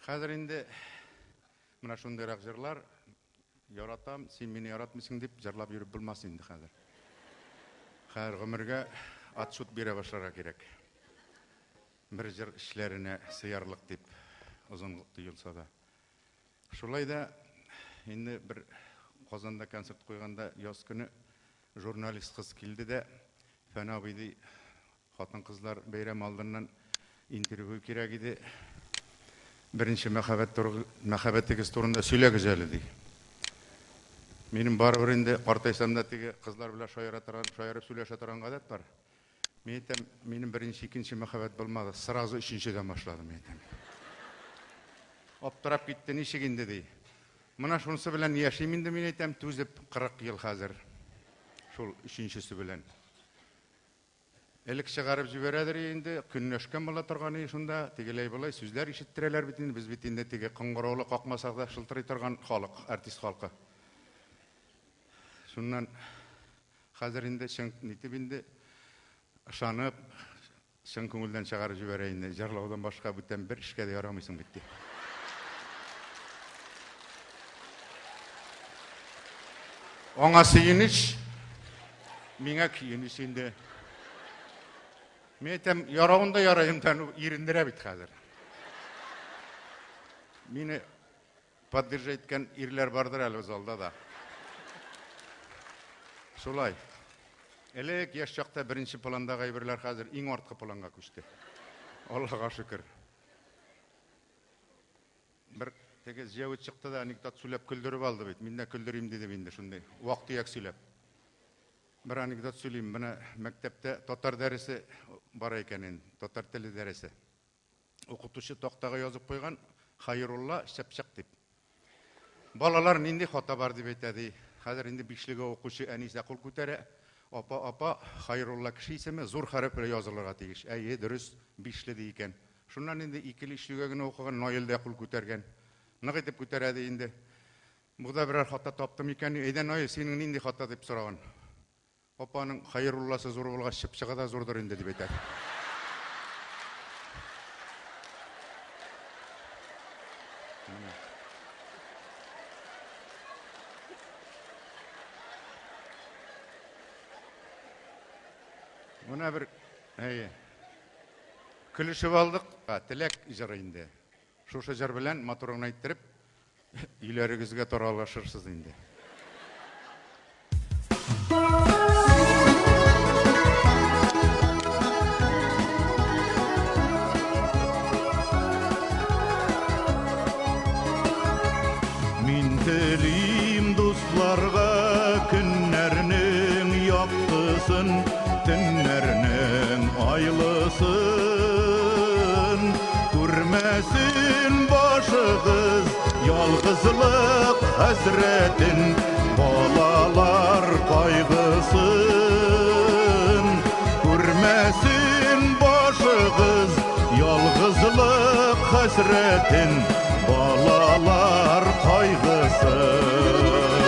Хәзер инде менә шундыйрак җырлар яратам, син мине яратмыйсың дип җырлап йөреп булмас инде хәзер. Хәзер гомергә отчет бирә башларга кирәк. Бер җыр эчләренә сыярлык дип озын тоелса да. Шулай да инде бер Казанда концерт куйганда яз көне журналист кыз килде дә, Фән абый ди, хатын-кызлар бәйрәм алдыннан интервью кирәк иде. Беренче мәхәббәт мәхәббәтегез турында сөйләгез әле, ди. Минем барыбер инде картайсам да теге кызлар белән шаяра торган, шаярып сөйләшә торган гадәт бар. Мин әйтәм, минем беренче, икенче мәхәббәт булмады, сразу өченчедән башладым, мин әйтәм. Аптырап китте, ничек инде, ди. Менә шунысы белән яшим инде, мин әйтәм, түзеп 40 ел хәзер. Шул өченчесе белән. Элек чыгарып җибәрәдер инде, көнләшкән була торган и шунда, тегеләй-болай сүзләр ишеттерәләр бит инде, без бит инде теге кыңгыраулы какмасак да шылтырый торган халык, артист халкы. Шуннан хәзер инде чын нитеп инде ышанып, чын күңелдән чыгарып җибәрә инде. Җырлаудан башка бүтән бер эшкә дә ярамыйсың бит ди. Аңа сөенеч, миңа көенеч инде. Мин әйтәм, яравын да ярыйм да, ну, ирендерә бит хәзер. Мине поддержать иткән ирләр бардыр әле залда да. Шулай. Элек яшь чакта беренче пландагы әйберләр хәзер иң арткы планга күчте. Аллага шөкер. Бер теге Җәвит чыкты да анекдот сөйләп көлдереп алды бит. Мин дә көлдерим дидем инде шундый вак-төяк сөйләп. Бер анекдот сөйлим. Менә мәктәптә татар дәресе бара икән инде, татар теле дәресе. Укытучы тактага язып куйган Хайрулла чыпчык дип. Балалар нинди хата бар дип әйтә ди. Хәзер инде бишлегә укучы Әнисә кул күтәрә. Апа, апа, Хайрулла кеше исеме зур хәреф белән язылырга тиеш. Әйе, дөрес, бишле ди икән. Шуннан инде икеле-өчлегә генә укыган Наил дә кул күтәргән. Нык итеп күтәрә ди инде. Бу да берәр хата тапты микән? Әйдә, Наил, синең нинди хата дип сораган. Апаның Хәйрулласы зур булгач, чыпчыгы да зурдыр инде, дип әйтә. Менә. Менә бер, әйе. Көлешеп алдык. Теләк җыры инде. Шушы җыр белән матур гына иттереп өйләрегезгә таралышырсыз инде. Мин телим дусларга көннәрнең яктысын, төннәрнең айлысын. Күрмәсен башыгыз ялгызлык хәсрәтен, балалар кайгысын. Күрмәсен башыгыз ялгызлык хәсрәтен, балалар кайгысын.